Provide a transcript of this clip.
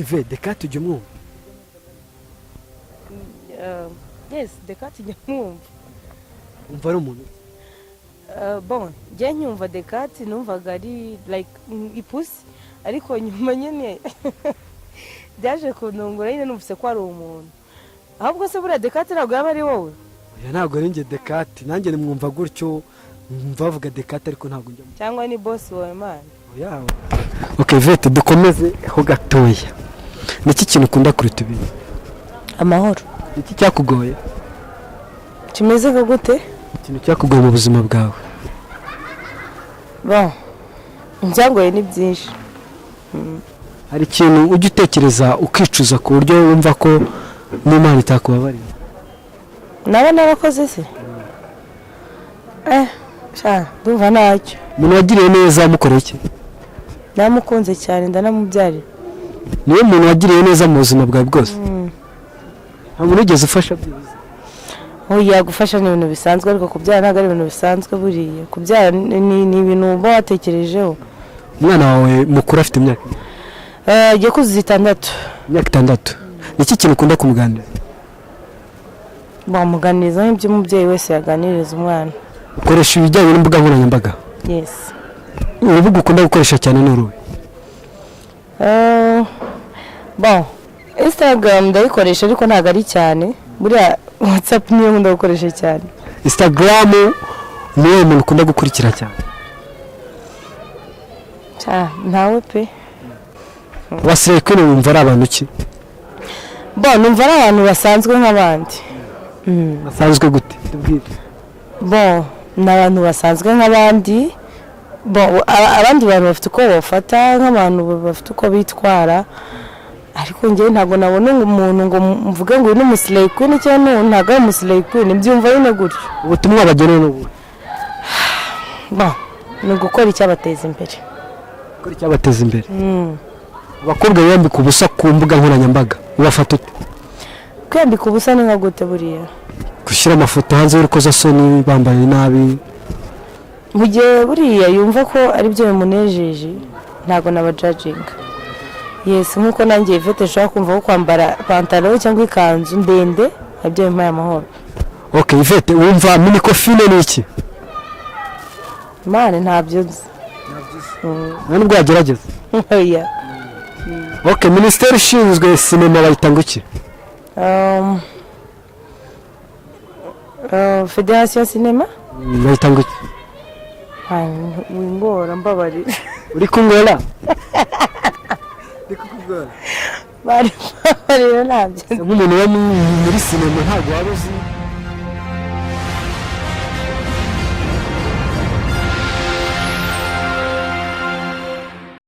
Ive, The Cat ujya umwumva? Yes, The Cat njya mwumva. Umva ari umuntu? Bon, njye nyumva The Cat numvaga ari like ipusi, ariko nyuma nyine byaje kuntungura nyine, numvise ko ari umuntu. Ahubwo se buriya The Cat ntabwo yaba ari wowe? Oya, ntabwo ari njye The Cat. Nanjye nimwumva gutyo, mwumva bavuga The Cat, ariko ntabwo njya. Cyangwa ni boss wawe, man? Oya. Ok Yvette, dukomeze ho gatoya. Ni iki kintu ukunda kuruta ibindi? Amahoro. Ni iki cyakugoye? Kimeze nka gute? Ikintu cyakugoye mu buzima bwawe. Bon, ibyangoye ni byinshi. Hari ikintu ujya utekereza ukicuza, ku buryo wumva ko n'Imana itakubabarira? Naba narakoze se? Sha, ndumva ntacyo. Umuntu wagiriye neza mukoreye iki? Namukunze cyane, ndanamubyarira. Niwe muntu wagiriye neza mu buzima bwawe bwose? Nta muntu wigeze ufasha byibuze? Oya, gufasha ni ibintu bisanzwe, ariko kubyara ntabwo ari ibintu bisanzwe. Buriya kubyara ni ibintu uba watekerejeho. Umwana wawe mukuru afite imyaka? Agiye kuzuza 6. Imyaka 6. Ni iki kintu ukunda kumuganiriza? Bamuganiriza nk'ibyo umubyeyi wese yaganiriza umwana. Ukoresha ibijyanye n'imbuga nkoranyambaga? Yes. Urubuga ukunda gukoresha cyane ni uruhe? Bon, Instagram ndayikoresha, ariko ntabwo ari cyane. Buriya WhatsApp niyo nkunda gukoresha cyane. Instagram, niwe muntu ukunda gukurikira cyane? Sha, ntawe pe. Ba slay queen wumva ari abantu ki? Bon, numva ari abantu basanzwe nk'abandi. Basanzwe gute? Tubwire. Bon, ni abantu basanzwe nk'abandi. Bon, abandi bantu bafite uko bafata, nk'abantu bafite uko bitwara, ariko njyewe ntabwo nabona umuntu ngo mvuge ngo uyu ni umu slay queen cyangwa n'uyu ntabwo ari umu slay queen. Mbyumva nyine gutyo. Ubutumwa bagenewe ni ubu? Bon, ni ugukora icyabateza imbere. Gukora icyabateza imbere. Abakobwa biyambika ubusa ku mbuga nkoranyambaga ubafata ute? Kwiyambika ubusa ni nka gute buriya? Gushyira amafoto hanze y'urukozasoni bambaye nabi. Mu gihe buriya yumva ko ari byo bimunejeje, ntabwo nabajudginga. Yes, nk'uko nanjye Yvette nshobora kumva ko kwambara pantaro cyangwa ikanzu ndende nabyo bimpaye amahoro. Ok Yvette, wumva MINECOFIN ni iki? Man, ntabyo nzi. Nta nubwo yagerageza? Oya. Ok, minisiteri ishinzwe sinema bayita ngo iki? Fédération cinéma. Bayita ngo iki? Wingora, mbabarira. Uri kungora? Bari mbabarira, ntabyo nzi. Nk'umuntu uba muri sinema ntabwo waba uzi?